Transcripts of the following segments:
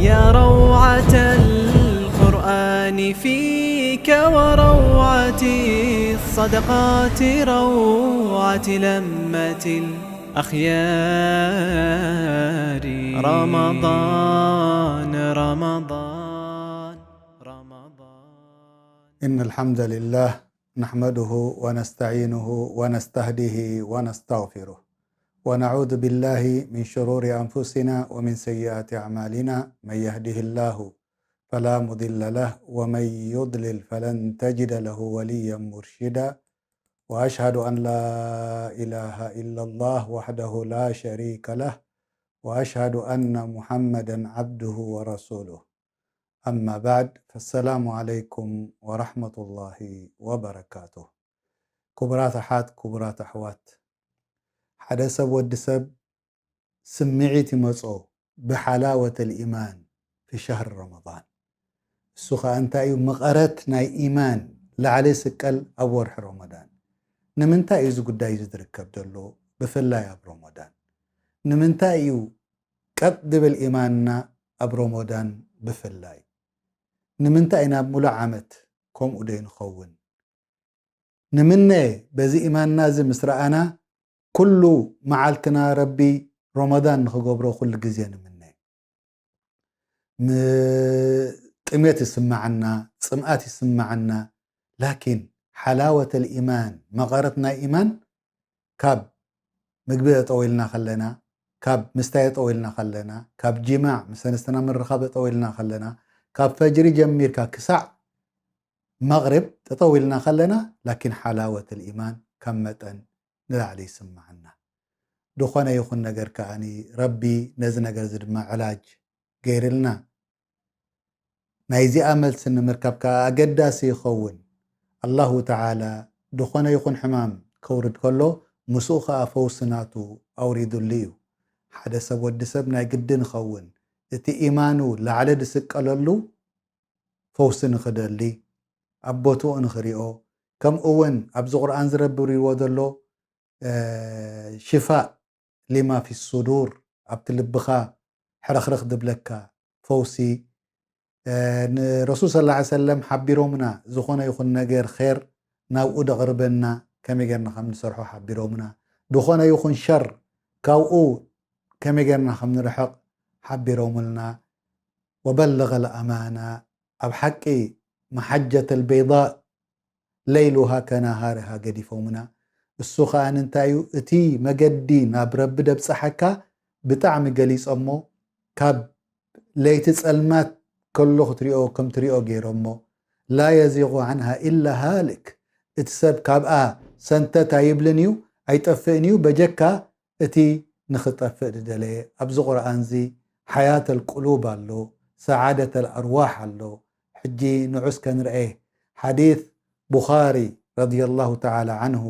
يا روعة القرآن فيك وروعة الصدقات، روعة لمة الأخيار. رمضان، رمضان، رمضان. إن الحمد لله نحمده ونستعينه ونستهديه ونستغفره، ونعوذ بالله من شرور أنفسنا ومن سيئات أعمالنا. من يهده الله فلا مضل له، ومن يضلل فلن تجد له وليا مرشدا. وأشهد أن لا إله إلا الله وحده لا شريك له، وأشهد أن محمدا عبده ورسوله. أما بعد، فالسلام عليكم ورحمة الله وبركاته. ክቡራት ኣሓት፣ ክቡራት ኣሕዋት፣ ሓደ ሰብ፣ ወዲ ሰብ ስምዒት ይመጾ ብሓላወተል ኢማን ፊ ሸህሪ ረመዳን። እሱ ኸኣ እንታይ እዩ? መቐረት ናይ ኢማን ላዕሊ ስቀል ኣብ ወርሒ ረመዳን። ንምንታይ እዩ እዚ ጉዳይ እዚ ዝርከብ ዘሎ? ብፍላይ ኣብ ረመዳን ንምንታይ እዩ ቀጥ ድብል ኢማንና ኣብ ረመዳን ብፍላይ? ንምንታይ ኢና ሙሉእ ዓመት ከምኡ ዶ ንኸውን? ንምነ በዚ ኢማንና እዚ ምስ ረኣና ኩሉ መዓልትና ረቢ ረመዳን ንኽገብሮ ኩሉ ግዜ ንምነ። ም-፣ ጥሜት ይስማዓና፣ ጽምኣት ይስማዓና። ላኪን ሓላወተል ኢማን፣ መቐረት ናይ ኢማን ካብ ምግቢ ጠጠው ኢልና ከለና፣ ካብ ምስታይ ጠጠው ኢልና ከለና፣ ካብ ጅማዕ ምስ ኣንስትና ምርኻብ ጠጠው ኢልና ከለና፣ ካብ ፈጅሪ ጀሚርካ ክሳዕ መቕሪብ ጠጠው ኢልና ከለና፣ ላኪን ሓላወተል ኢማን ካብ መጠን ንላዕሊ ይስማዓና። ዝኾነ ይኹን ነገር ከኣኒ ረቢ ነዚ ነገር እዚ ድማ ዕላጅ ገይርልና። ናይዚኣ መልሲ ንምርካብ ከኣ ኣገዳሲ ይኸውን። ኣላሁ ተዓላ ዝኾነ ይኹን ሕማም ከውርድ ከሎ፣ ምስኡ ከኣ ፈውሲ ናቱ ኣውሪዱሉ እዩ። ሓደ ሰብ፣ ወዲ ሰብ ናይ ግድን ይኸውን እቲ ኢማኑ ላዕሊ ዝስቀለሉ ፈውሲ ንኽደሊ፣ ኣብ ቦትኡ ንኽሪኦ፣ ከምኡ እውን ኣብዚ ቁርኣን ዝረቢ ሪዎ ዘሎ፣ እ፣ ሽፋእ ሊማ ፊ ሱዱር፣ ኣብቲ ልብኻ ሕርኽርኽ ዝብለካ ፈውሲ፣ እ፣ ንረሱል ሰለላሁ ዐለይሂ ወሰለም ሓቢሮምና፣ ዝኾነ ይኹን ነገር ኼር ናብኡ ደቕርበና ከመይ ጌርና ከም ንሰርሖ ሓቢሮምና፣ ዝኾነ ይኹን ሸር ካብኡ ከመይ ጌርና ከም ንርሕቕ ሓቢሮምልና። ወበለገል ኣማና፣ ኣብ ሓቂ መሓጀተል በይዳእ ለይሉሃ ከናሃርሃ ገዲፎምና። እሱ ኸኣ እንታይ እዩ? እቲ መገዲ ናብ ረቢ ደብጽሓካ ብጣዕሚ ገሊጾሞ፣ ካብ ለይቲ ጸልማት ከሎ ክትሪኦ ከም ትሪኦ ገይሮሞ። ላ የዚጉ ዓንሃ ኢላ ሃልክ፣ እቲ ሰብ ካብኣ ሰንተት ኣይብልን እዩ፣ ኣይጠፍእን እዩ፣ በጀካ እቲ ንኽጠፍእ ዝደለየ። ኣብዚ ቁርኣን እዚ ሓያተል ቁሉብ ኣሎ፣ ሰዓደተል ኣርዋሕ ኣሎ። ሕጂ ንዑ እስከ ንርኤ። ሓዲት ቡኻሪ ረዲየላሁ ተዓላ ዓንሁ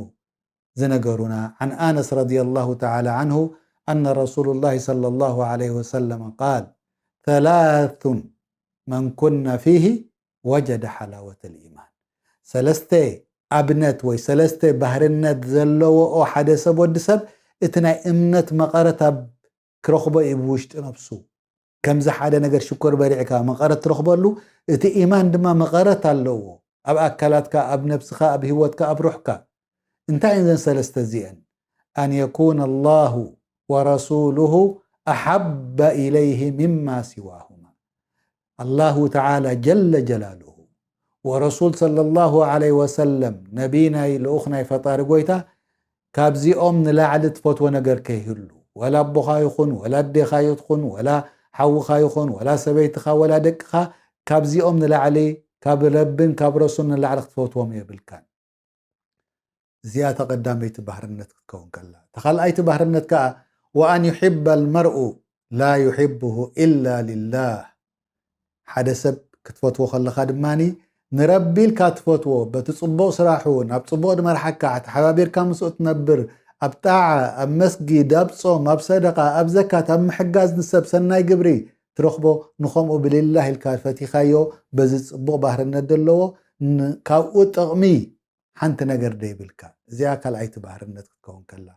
ዝነገሩና፣ عن أنس رضي الله تعالى عنه أن رسول الله صلى الله عليه وسلم قال: ثلاث من كن فيه وجد حلاوة الإيمان። ሰለስተ ኣብነት ወይ ሰለስተ ባህርነት ዘለዎኦ ሓደ ሰብ፣ ወዲ ሰብ፣ እቲ ናይ እምነት መቐረት ኣብ ክረኽቦ እዩ ብውሽጢ ነብሱ። ከምዚ ሓደ ነገር ሽኮር በሊዕካ መቐረት ትረኽበሉ፣ እቲ ኢማን ድማ መቐረት ኣለዎ። ኣብ ኣካላትካ፣ ኣብ ነብስኻ፣ ኣብ ህይወትካ፣ ኣብ ሩሕካ። እንታይ እየን ዘን ሰለስተ እዚአን? أن يكون الله ورسوله أحب إليه مما سواهما። ኣላሁ ተዓላ ጀለ ጀላሉሁ ወረሱል ሰለላሁ ዐለይሂ ወሰለም፣ ነቢ ናይ ልኡኽ ናይ ፈጣሪ ጎይታ፣ ካብዚኦም ንላዕሊ ትፈትዎ ነገር ከይህሉ፣ ወላ ኣቦኻ ይኹን፣ ወላ ኣዴኻ ይኹን፣ ወላ ሓውኻ ይኹን፣ ወላ ሰበይትኻ፣ ወላ ደቅኻ፣ ካብዚኦም ንላዕሊ፣ ካብ ረብን ካብ ረሱል ንላዕሊ ክትፈትዎም የብልካን። እዚኣ እታ ቀዳመይቲ ባህርነት ክትከውን ከላ፣ እታ ካልኣይቲ ባህርነት ከኣ፣ وأن يحب المرء لا يحبه إلا لله። ሓደ ሰብ ክትፈትዎ ከለኻ ድማኒ፣ ንረቢ ኢልካ ትፈትዎ፣ በቲ ጽቡቕ ስራሑ ናብ ጽቡቕ ድመርሓካ፣ ተሓባቢርካ ምስኡ ትነብር፣ ኣብ ጣዓ፣ ኣብ መስጊድ፣ ኣብ ጾም፣ ኣብ ሰደቃ፣ ኣብ ዘካት፣ ኣብ ምሕጋዝ ንሰብ፣ ሰናይ ግብሪ ትረኽቦ፣ ንኸምኡ ብሊላህ ኢልካ ፈቲኻዮ፣ በዚ ጽቡቕ ባህርነት ዘለዎ፣ ን-፣ ካብኡ ጥቕሚ ሓንቲ ነገር ደይብልካ። እዚኣ ካልኣይቲ ባህርነት ክትከውን ከላ።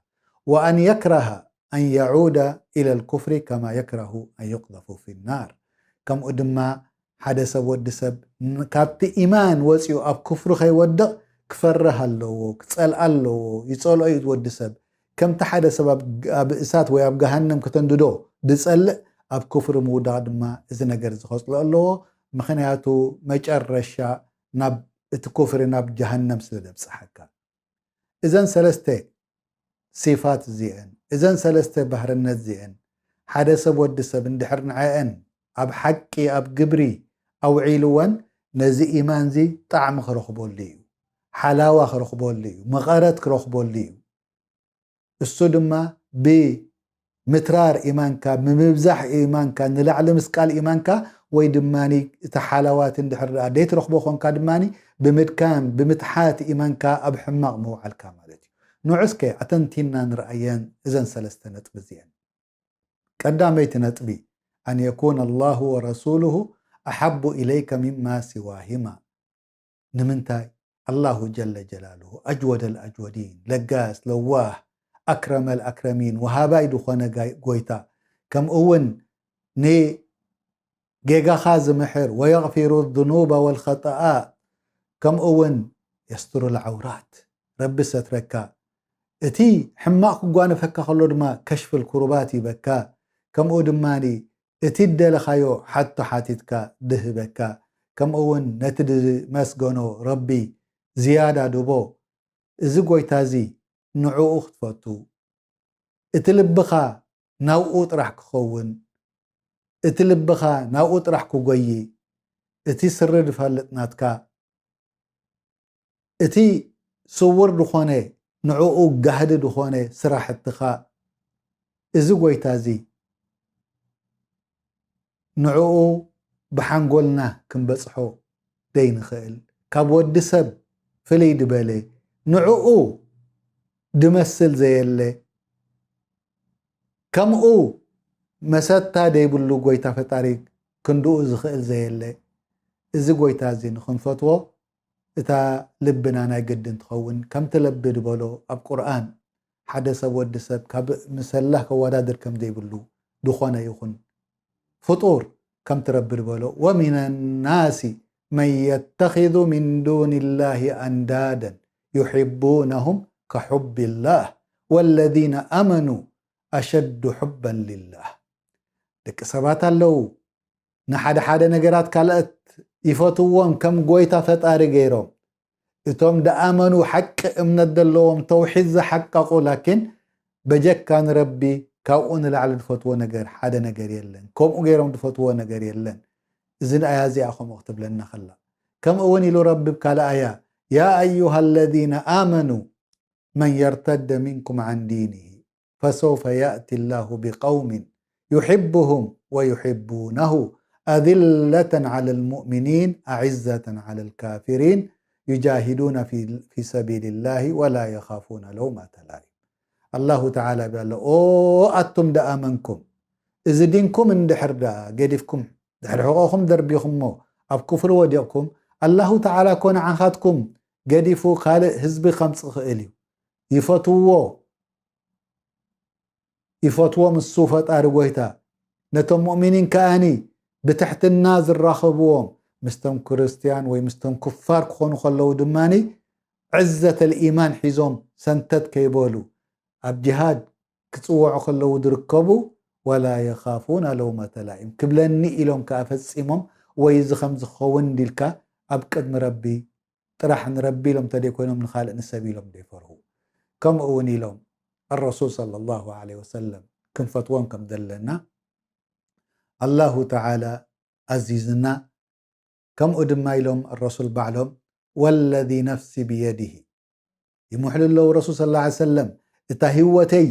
وأن يكره أن يعود إلى الكفر كما يكره أن يقذف في النار። ከምኡ ድማ ሓደ ሰብ፣ ወዲ ሰብ፣ ን-፣ ካብቲ ኢማን ወፂኡ ኣብ ኩፍሪ ከይወድቕ ክፈርህ ኣለዎ፣ ክፀልኣ ኣለዎ። ይፀልኦ እዩ ወዲ ሰብ። ከምቲ ሓደ ሰብ ኣብ፣ ኣብ እሳት ወይ ኣብ ገሃነም ከተንድዶ ዝፀልእ፣ ኣብ ኩፍሪ ምውዳቕ ድማ እዚ ነገር እዚ ከፅልኦ ኣለዎ። ምኽንያቱ መጨረሻ ናብ እቲ ኩፍሪ፣ ናብ ጀሃነም ስለ ዘብፅሓካ። እዘን ሰለስተ ሲፋት እዚአን፣ እዘን ሰለስተ ባህርነት እዚአን፣ ሓደ ሰብ፣ ወዲ ሰብ እንድሕር ንዐአን ኣብ ሓቂ፣ ኣብ ግብሪ ኣውዒልወን፣ ነዚ ኢማን እዚ ጣዕሚ ክረኽበሉ እዩ፣ ሓላዋ ክረኽበሉ እዩ፣ መቐረት ክረኽበሉ እዩ። እሱ ድማ ብምትራር ኢማንካ፣ ብምብዛሕ ኢማንካ፣ ንላዕሊ ምስቃል ኢማንካ፣ ወይ ድማ እቲ ሓላዋት እንድሕር ደኣ ዘይትረኽቦ ኮንካ ድማ ብምድካም፣ ብምትሓት ኢማንካ ኣብ ሕማቕ ምውዓልካ ማለት እዩ። ንዑ እስከ ኣተንቲና ንርኣየን እዘን ሰለስተ ነጥቢ እዚአን። ቀዳመይቲ ነጥቢ፣ أن يكون الله ورسوله أحب إليك مما سواهما. ንምንታይ? ኣላሁ ጀለ ጀላሉሁ፣ ኣጅወደል ኣጅወዲን፣ ለጋስ፣ ለዋህ፣ ኣክረመል ኣክረሚን፣ ወሃባይ ዝኾነ ጋይ-፣ ጎይታ፣ ከምኡ እውን ንጌጋኻ ዝምሕር፣ ወየግፊሩ ዙኑበ ወልኸጠኣት፣ ከምኡ እውን የስትሩ ልዓውራት፣ ረቢ ሰትረካ፣ እቲ ሕማቕ ክጓነፈካ ከሎ ድማ ከሽፍል ኩሩባት ይበካ። ከምኡ ድማ እቲ እደለኻዮ ሓቶ ሓቲትካ ድህበካ። ከምኡ እውን ነቲ ድመስገኖ ረቢ ዝያዳ ድቦ። እዚ ጎይታ እዚ ንዕኡ ክትፈቱ፣ እቲ ልብኻ ናብኡ ጥራሕ ክኸውን፣ እቲ ልብኻ ናብኡ ጥራሕ ክጎይ፣ እቲ ስሪ ድፈልጥ ናትካ፣ እቲ ስውር ድኾነ፣ ንዕኡ ጋህዲ ድኾነ ስራሕትኻ፣ እዚ ጎይታ እዚ ንዕኡ ብሓንጎልና ክንበጽሖ ደይንኽእል፣ ካብ ወዲ ሰብ ፍልይ ድበለ፣ ንዕኡ ድመስል ዘየለ፣ ከምኡ መሰታ ደይብሉ ጎይታ ፈጣሪ ክንድኡ ዝኽእል ዘየለ፣ እዚ ጎይታ እዚ ንኽንፈትዎ፣ እታ ልብና ናይ ግድን ትኸውን። ከምቲ ረቢ ዝበሎ ኣብ ቁርኣን፣ ሓደ ሰብ፣ ወዲ ሰብ፣ ካብ ምስ ኣላህ ከወዳድር ከም ዘይብሉ፣ ዝኾነ ይኹን ፍጡር ከምቲ ረቢ ዝበሎ፣ ومن الناس من يتخذ من دون الله أندادا يحبونهم كحب الله والذين آمنوا أشد حبا لله። ደቂ ሰባት ኣለዉ፣ ንሓደ ሓደ ነገራት ካልኦት ይፈትዎም ከም ጎይታ ፈጣሪ ገይሮም። እቶም ደኣመኑ፣ ሓቂ እምነት ዘለዎም፣ ተውሒድ ዝሓቀቑ፣ ላኪን በጀካ ንረቢ ካብኡ ንላዕሊ ዝፈትዎ ነገር ሓደ ነገር የለን። ከምኡ ገይሮም ዝፈትዎ ነገር የለን። እዚ ኣያ እዚኣ ከምኡ ክትብለና ከላ። ከምኡ እውን ኢሉ ረቢ ኣብ ካልእ ኣያ፣ يا أيها الذين آمنوا من يرتد منكم عن دينه فسوف يأتي الله بقوم يحبهم ويحبونه أذلة على المؤمنين أعزة على الكافرين يجاهدون في، في سبيل الله ولا يخافون لومة لائم. ኣላሁ ተዓላ ይብል ኣሎ፣ ኦ ኣቱም ደኣመንኩም፣ እዚ ዲንኩም እንድሕር ደኣ ገዲፍኩም፣ ድሕሪ ሕቖኹም ደርቢኹሞ ኣብ ኩፍሪ ወዲቕኩም፣ ኣላሁ ተዓላ እኮ ንዓኻትኩም ገዲፉ ካልእ ህዝቢ ከምጽእ ይኽእል እዩ። ይፈትውዎ፣ ይፈትዎም እሱ ፈጣሪ ጎይታ። ነቶም ሙእሚኒን ከኣኒ ብትሕትና ዝራኸብዎም፣ ምስቶም ክርስትያን ወይ ምስቶም ኩፋር ክኾኑ ከለዉ ድማኒ ዕዘተል ኢማን ሒዞም ሰንተት ከይበሉ ኣብ ጅሃድ ክጽውዑ ከለዉ ዝርከቡ፣ ወላ የኻፉና ለውመተ ላኢም፣ ክብለኒ ኢሎም ከኣ ፈጺሞም ወይ እዚ ከም ዝኸውን እንዲልካ ኣብ ቅድሚ ረቢ ጥራሕ ንረቢ ኢሎም እንተደይኮይኖም ንኻልእ ንሰብ ኢሎም ዘይፈርሁ። ከምኡ እውን ኢሎም ኣረሱል ሰለላሁ ዐለይሂ ወሰለም ክንፈትዎም ከም ዘለና ኣላሁ ተዓላ ኣዚዝና። ከምኡ ድማ ኢሎም ኣረሱል ባዕሎም ወለዚ ነፍሲ ብየዲሂ ይምሕሉ ኣለዉ ረሱል ሰለላሁ ዐለይሂ ወሰለም፣ እታ ህይወተይ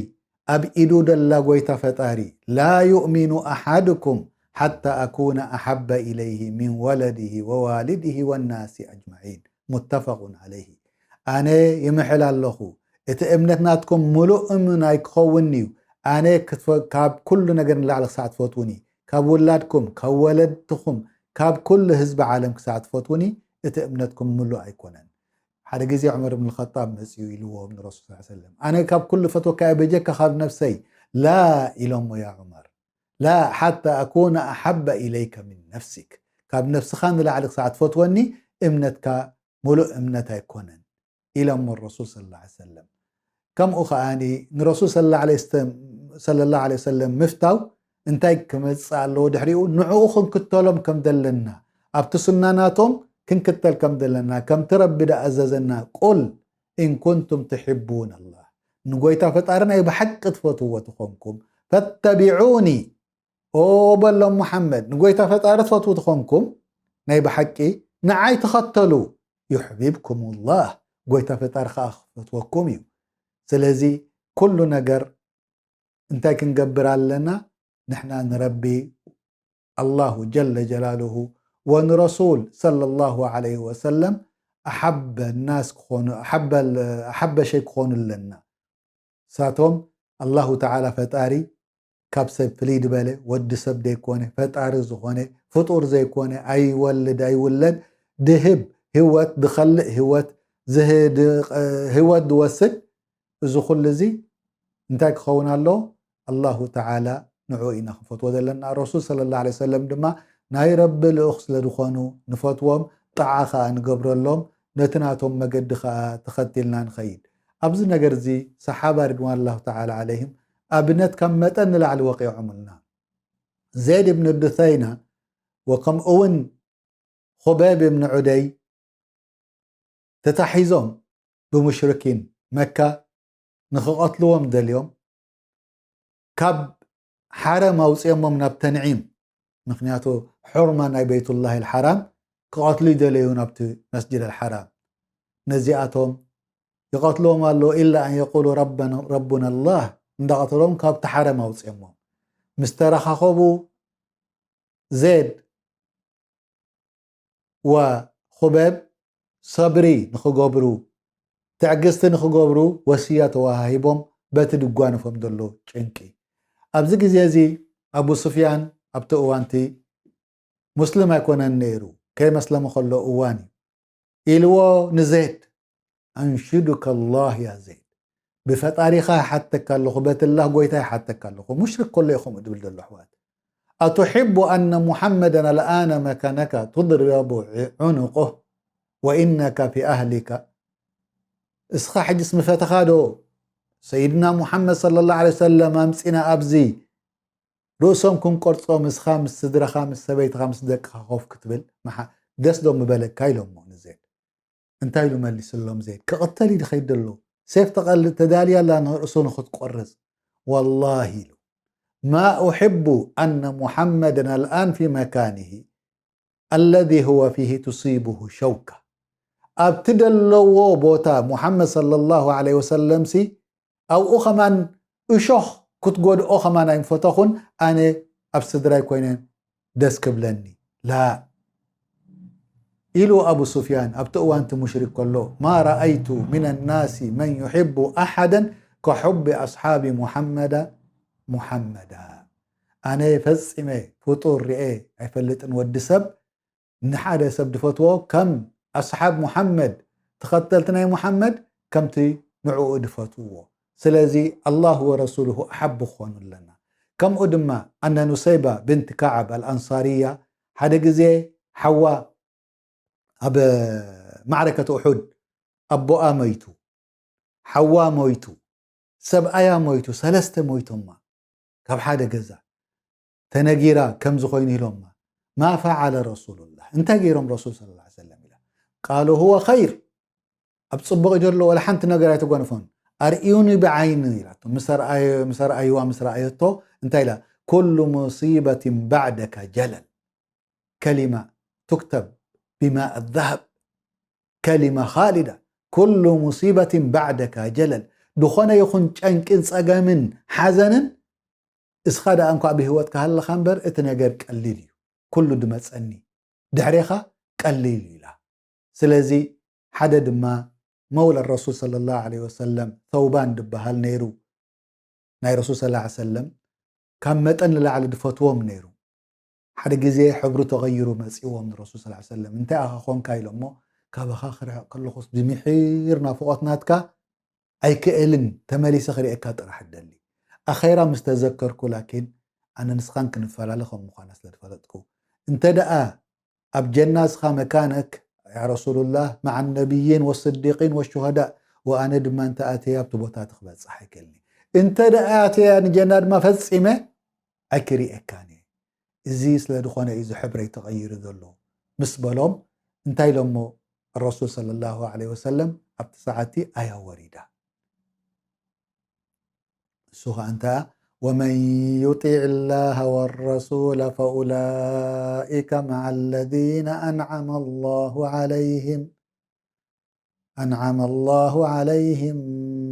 ኣብ ኢዱ ደላ ጎይታ ፈጣሪ ላ ዩእሚኑ ኣሓድኩም ሓታ ኣኩነ ኣሓበ ኢለይሂ ሚን ወለዲሂ ወዋሊዲሂ ወናሲ ኣጅማዒን። ሙተፈቁን ዐለይሂ። ኣነ ይምሕል ኣለኹ፣ እቲ እምነት ናትኩም ምሉእ እሙን ኣይክኸውን እዩ። ኣነ ክትፈ-፣ ካብ ኩሉ ነገር ንላዕሊ ክሳዕ ትፈትውኒ፣ ካብ ውላድኩም፣ ካብ ወለድትኹም፣ ካብ ኩሉ ህዝቢ ዓለም ክሳዕ ትፈትውኒ፣ እቲ እምነትኩም ምሉእ ኣይኮነን። ሓደ ግዜ ዑመር ብን ኸጣብ መፅዩ ኢልዎም ንረሱል ሰለላሁ ዐለይሂ ወሰለም፣ ኣነ ካብ ኩሉ ፈትወካ እየ በጀካ ካብ ነፍሰይ። ላ ኢሎሞ፣ ያ ዑመር፣ لا حتى أكون أحب إليك من نفسك، ካብ ነፍስኻ ንላዕሊ ክሳዕ ትፈትወኒ እምነትካ ምሉእ እምነት ኣይኮነን ኢሎሞ ረሱል ሰለላሁ ዐለይሂ ወሰለም። ከምኡ ከኣ ንረሱል ሰለላሁ ዐለይሂ ወሰለም ምፍታው እንታይ ክመጽእ ኣለዎ ድሕሪኡ? ንዕኡ ክንክተሎም ከም ዘለና፣ ኣብቲ ሱና ናቶም ክንክተል ከም ዘለና፣ ከምቲ ረቢ ደኣዘዘና፣ ቁል ኢን ኩንቱም ትሕቡን ኣላህ፣ ንጎይታ ፈጣሪ ናይ ብሓቂ ትፈትዎ ተኾንኩም፣ ፈተቢዑኒ፣ ኦ በሎም ሙሓመድ፣ ንጎይታ ፈጣሪ ትፈትዉ ተኾንኩም ናይ ብሓቂ ንዓይ ተኸተሉ፣ ዩሕቢብኩም ላህ፣ ጎይታ ፈጣሪ ከዓ ክፈትወኩም እዩ። ስለዚ ኩሉ ነገር እንታይ ክንገብር ኣለና? ንሕና ንረቢ ኣላሁ ጀለ ጀላሉሁ ወንረሱል ሰለላሁ ዐለይሂ ወሰለም ኣሓበ ናስ ክኾኑ ኣሓበ ሸይ ክኾኑ ኣለና። ሳቶም ኣላሁ ተዓላ ፈጣሪ ካብ ሰብ ፍልይ ዝበለ ወዲ ሰብ ዘይኮነ፣ ፈጣሪ ዝኾነ፣ ፍጡር ዘይኮነ፣ ኣይወልድ ኣይውለድ፣ ድህብ ህይወት፣ ድኸልእ ህይወት፣ ዝህ- ድ- ህይወት ዝወስድ፣ እዚ ኩሉ እዚ እንታይ ክኸውን ኣለዎ? ኣላሁ ተዓላ ንዑ ኢና ክንፈትዎ ዘለና። ረሱል ሰለላሁ ዐለይሂ ወሰለም ድማ ናይ ረቢ ልኡኽ ስለ ዝኾኑ ንፈትዎም፣ ጣዓ ኸኣ ንገብረሎም፣ ነቲ ናቶም መገዲ ኸኣ ተኸቲልና ንኸይድ። ኣብዚ ነገር እዚ ሰሓባ ሪድዋን ላሁ ተዓላ ዐለይሂም ኣብነት ካብ መጠን ንላዕሊ ወቂዖምልና። ዜድ ብን ዱሰይና ወከምኡ እውን ኹበይብ ብን ዑደይ ተታሒዞም ብሙሽርኪን መካ ንኽቐትልዎም ደልዮም ካብ ሓረም ኣውፅኦሞም ናብ ተንዒም፣ ምክንያቱ ሑርማ ናይ ቤይቱላህ ልሓራም ክቐትሉ ይደለዩ ናብቲ መስጅድ ልሓራም። ነዚኣቶም ይቐትልዎም ኣለዉ ኢላ ኣን የቁሉ ረቡና ላህ እንዳቐተሎም ካብቲ ሓረም ኣውፅኦሞም። ምስ ተረኻኸቡ ዜድ ወኹበብ ሰብሪ ንኽገብሩ ትዕግስቲ ንኽገብሩ ወስያ ተወሃሂቦም በቲ ድጓነፎም ዘሎ ጭንቂ። ኣብዚ ግዜ እዚ ኣቡ ሱፍያን ኣብቲ እዋንቲ ሙስሊም ኣይኮነን ነይሩ፣ ከይመስለመ ከሎ እዋን እዩ። ኢልዎ ንዜድ ኣንሽዱከ ላህ ያ ዜድ፣ ብፈጣሪኻ ይሓተካ ኣለኹ፣ በትላህ ጎይታ ይሓተካ ኣለኹ። ሙሽሪክ ከሎ እዩ ከምኡ ድብል ዘሎ ኣሕዋት። ኣቱሕቡ ኣነ ሙሓመደን ኣልኣነ መካነካ ቱድረቡ ዑኑቁህ ወኢነካ ፊ ኣህሊካ። እስኻ ሕጅስ ምፈተኻ ዶ ሰይድና ሙሓመድ ሰለላሁ ዐለይሂ ወሰለም ኣምፂና ኣብዚ ርእሶም ክንቆርፆም፣ እስኻ ምስ ስድራኻ ምስ ሰበይትኻ ምስ ደቅኻ ኮፍ ክትብል ደስ ዶ ምበለካ ኢሎሞ ንዜድ። እንታይ ኢሉ መሊስሎም ዜድ? ክቕተል እዩ ድኸይድ ደሎ። ሴፍ ተቐልድ ተዳልያ ኣላ ንርእሱ ንኽትቆርጽ። ወላሂ ኢሉ ማ ኡሕቡ ኣነ ሙሓመድን ኣልኣን ፊ መካኒሂ ኣለዚ ሁወ ፊሂ ቱሲቡሁ ሸውካ። ኣብቲ ደለዎ ቦታ ሙሓመድ ሰለላሁ ዐለይሂ ወሰለም ሲ ኣብኡ ኸማን እሾኽ ክትጎድኦ ኸማን ኣይምፈተኹን። ኣነ ኣብ ስድራይ ኮይነ ደስ ክብለኒ ላ ኢሉ ኣቡ ሱፍያን ኣብቲ እዋንቲ ሙሽሪክ ከሎ ማ ረኣይቱ ምን ናሲ መን ዩሕቡ ኣሓደን ከሑቢ ኣስሓቢ ሙሓመዳ ሙሓመዳ። ኣነ ፈጺመ ፍጡር ርኤ ኣይፈልጥን ወዲ ሰብ ንሓደ ሰብ ድፈትዎ ከም ኣስሓብ ሙሓመድ ተኸተልቲ ናይ ሙሓመድ ከምቲ ንዕኡ ድፈትውዎ። ስለዚ ኣላሁ ወረሱሉሁ ኣሓቡ ክኾኑ ኣለና። ከምኡ ድማ ኣነ ኑሰይባ ብንት ከዓብ ኣልኣንሳርያ ሓደ ግዜ ሓዋ ኣብ ማዕረከት ኡሑድ ኣቦኣ መይቱ፣ ሓዋ ሞይቱ፣ ሰብኣያ ሞይቱ፣ ሰለስተ ሞይቶማ ካብ ሓደ ገዛ ተነጊራ ከምዚ ኮይኑ ኢሎማ። ማ ፈዓለ ረሱሉላህ እንታይ ገይሮም ረሱል ሰለላሁ ዐለይሂ ወሰለም ኢላ። ቃሉ ሁወ ኸይር ኣብ ፅቡቕ ዘሎ ወላ ሓንቲ ነገር ኣይተጓንፎን። ኣርእዩኒ ብዓይኒ ኢላቶ። ምስ ኣርኣየ- ምስ ኣርኣይዋ ምስ ረኣየቶ እንታይ ኢላ? ኩሉ ሙሲበትን ባዕደካ ጀለል ከሊማ ቱክተብ ብማእ ዛሃብ ከሊማ ኻሊዳ ኩሉ ሙሲበትን ባዕደካ ጀለል። ዝኾነ ይኹን ጨንቅን ጸገምን ሓዘንን እስኻ ደኣ እንኳ ብህይወት ክሃለኻ እምበር እቲ ነገር ቀሊል እዩ። ኩሉ ድመጸኒ ድሕሬኻ ቀሊል እዩ ኢላ። ስለዚ ሓደ ድማ መውላ ረሱል ሰለላሁ ዐለይሂ ወሰለም ተውባን ድበሃል ነይሩ። ናይ ረሱል ሰለላሁ ዐለይሂ ወሰለም ካብ መጠን ንላዕሊ ድፈትዎም ነይሩ። ሓደ ግዜ ሕብሩ ተቐይሩ መጺዎም ንረሱል ሰለላሁ ዐለይሂ ወሰለም። እንታይ ኣኻ ኾንካ ኢሎሞ፣ ካባኻ ክርሕቕ ከለኹስ ብምሒር ናፍቖት ናትካ ኣይክእልን፣ ተመሊሰ ክርእየካ ጥራሕ እደሊ። ኣኼራ ምስ ተዘከርኩ ላኪን ኣነ ንስኻን ክንፈላለ ከም ምዃና ስለ ዝፈለጥኩ። እንተ ደኣ ኣብ ጀና እስኻ መካነክ ያ ረሱሉላህ መዓ ነቢይን ወስዲቂን ወሹሃዳእ፣ ወኣነ ድማ እንተ ኣተየ ኣብቲ ቦታ እቲ ክበጽሕ ኣይክእልኒ። እንተ ደኣ ኣተየ ንጀና ድማ ፈጺመ ኣይክርእየካን እየ። እዚ ስለ ዝኾነ እዩ እዚ ሕብረይ ተቐይሩ ዘሎ ምስ በሎም፣ እንታይ ኢሎሞ ረሱል ሰለላሁ ዐለይሂ ወሰለም ኣብቲ ሰዓቲ ኣያ ወሪዳ። እሱ ኸኣ እንታ ومن يطع الله والرسول فأولئك مع الذين أنعم الله عليهم أنعم الله عليهم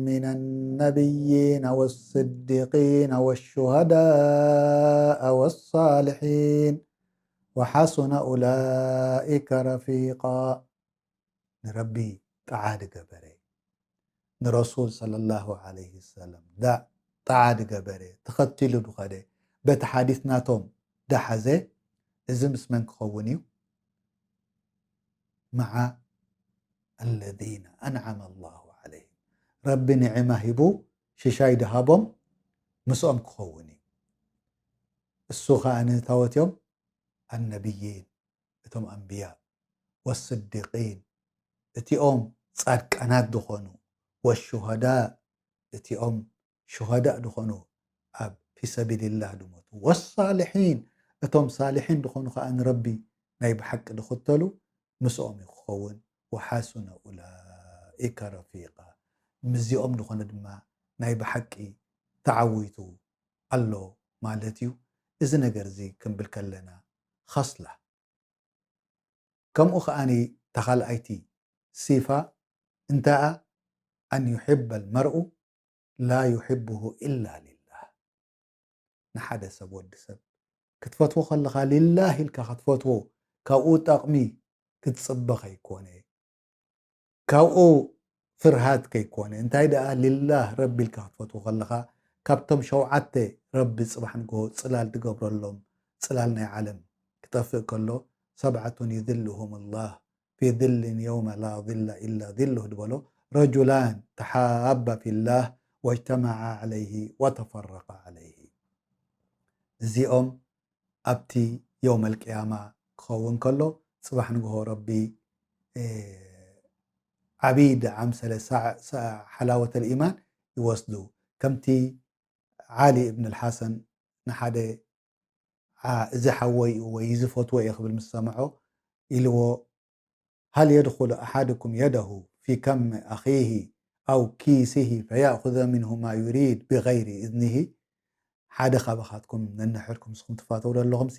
من النبيين والصديقين والشهداء والصالحين وحسن أولئك رفيقا. ንረቢ ጣዓ ድገበረ፣ ንረሱል ሰለላሁ ዐለይሂ ወሰለም ዳ-፣ ጣዓ ድገበረ፣ ተኸቲሉ ድኸደ፣ በቲ ሓዲስ ናቶም ዳሓዘ፣ እዚ ምስ መን ክኸውን እዩ? መዓ الذين أنعم الله عليهم። ረቢ ኒዕማ ሂቡ ሽሻይ ድሃቦም ምስኦም ክኸውን እዩ። እሱ ኸኣ ንታወት እዮም ኣነብይን፣ እቶም ኣንብያ፣ ወስዲቂን፣ እቲኦም ጻድቃናት ዝኾኑ፣ ወሹሃዳ፣ እቲኦም ሹሃዳእ ዝኾኑ ኣብ ፊ ሰቢልላህ ድሞቱ፣ ወሳልሒን፣ እቶም ሳልሒን ዝኾኑ ኸኣ ንረቢ ናይ ብሓቂ ድኽተሉ ምስኦም እዩ ክኸውን። ወሓሱነ ኡላኢከ ረፊቃ። ምስዚኦም ዝኾነ ድማ ናይ ብሓቂ ተዓዊቱ ኣሎ ማለት እዩ። እዚ ነገር እዚ ክንብል ከለና ኸስላ። ከምኡ ኸኣኒ ተኻልኣይቲ ሲፋ እንተኣ ኣን ዩሕበ ልመርኡ ላ ዩሕብሁ ኢላ ሊላህ። ንሓደ ሰብ፣ ወዲ ሰብ ክትፈትዎ ከለኻ ሊላህ ኢልካ ክትፈትዎ፣ ካብኡ ጠቕሚ ክትጽበ ከይኮነ፣ ካብኡ ፍርሃት ከይኮነ። እንታይ ደኣ ሊላህ ረቢ ኢልካ ክትፈትዎ ከለኻ፣ ካብቶም ሸውዓተ ረቢ ጽባሕ ንግሆ ጽላል ትገብረሎም፣ ጽላል ናይ ዓለም ክጠፍእ ከሎ፣ ሰብዓቱን ዩዝልሁም ላህ ፊ ዝልን የውመ ላ ዝለ ኢላ ዝሉህ ዝበሎ፣ ረጁላን ተሓባ ፊላህ ወጅተመዓ ዐለይሂ ወተፈረቃ ዐለይሂ። እዚኦም ኣብቲ የውመል ቅያማ ክኸውን ከሎ፣ ጽባሕ ንግሆ ረቢ፣ እ፣ ዓብይ ደዓም ሰለ ሳዕ-፣ ሳዕ-፣ ሓላወተል ኢማን ይወስዱ። ከምቲ ዓሊ እብን ልሓሰን ንሓደ፣ ዓ-፣ እዚ ሓወይ እዩ ወይ እዚ ፈትዎ እየ ክብል ምስ ሰምዖ ኢልዎ፣ ሃል የድኹሉ ኣሓድኩም የደሁ ፊ ከም ኣኺሂ ኣው ኪሲሂ ፈያእኹዘ ሚንሁ ማ ዩሪድ ብገይሪ እዝኒሂ። ሓደ ካባኻትኩም ነንሕድኩም ንስኹም ትፋተው ዘለኹምሲ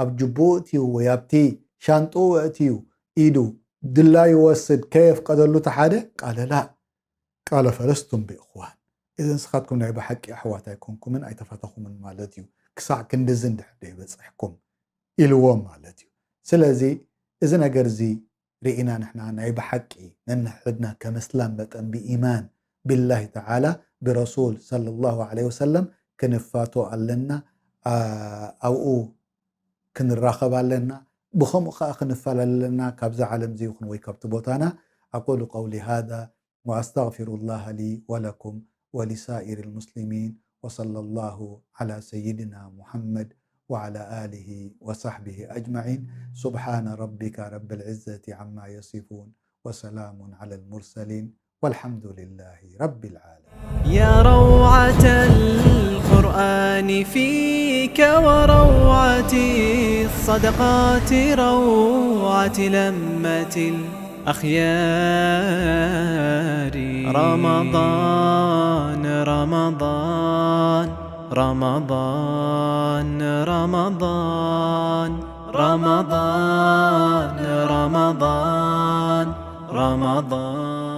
ኣብ ጅቡኡ እትዩ ወይ ኣብቲ ሻንጥኡ እትዩ ኢዱ ድላዩ ወስድ ከየፍቀደሉ እቲ ሓደ ቃለ ላ ቃለ ፈለስቱም ብእኽዋን። እዚ ንስኻትኩም ናይ ብሓቂ ኣሕዋት ኣይኮንኩምን ኣይተፈተኹምን ማለት እዩ። ክሳዕ ክንድዚ እንድሕር ደይበጽሕኩም ኢልዎም ማለት እዩ። ስለዚ እዚ ነገር እዚ ርኢና ንሕና ናይ ብሓቂ ነንሕድና ከም እስላም መጠን ብኢማን ቢላሂ ተዓላ ብረሱል ሰለላሁ ዐለይሂ ወሰለም ክንፋቶ ኣለና። ኣ-፣ ኣብኡ ክንራኸብ ኣለና። ብኸምኡ ከኣ ክንፈላለ ኣለና ካብዛ ዓለም እዚ ይኹን ወይ ካብቲ ቦታና። ኣቁሉ ቀውሊ ሃዛ وأستغفر الله لي ولكم ولسائر المسلمين، وصلى الله على سيدنا محمد وعلى آله وصحبه أجمعين. سبحان ربك رب العزة عما يصفون، وسلام على المرسلين، والحمد لله رب العالمين. يا روعة القرآن فيك وروعة الصدقات، روعة لمة الأخيار. رمضان، رمضان، رمضان، رمضان، رمضان، رمضان، رمضان.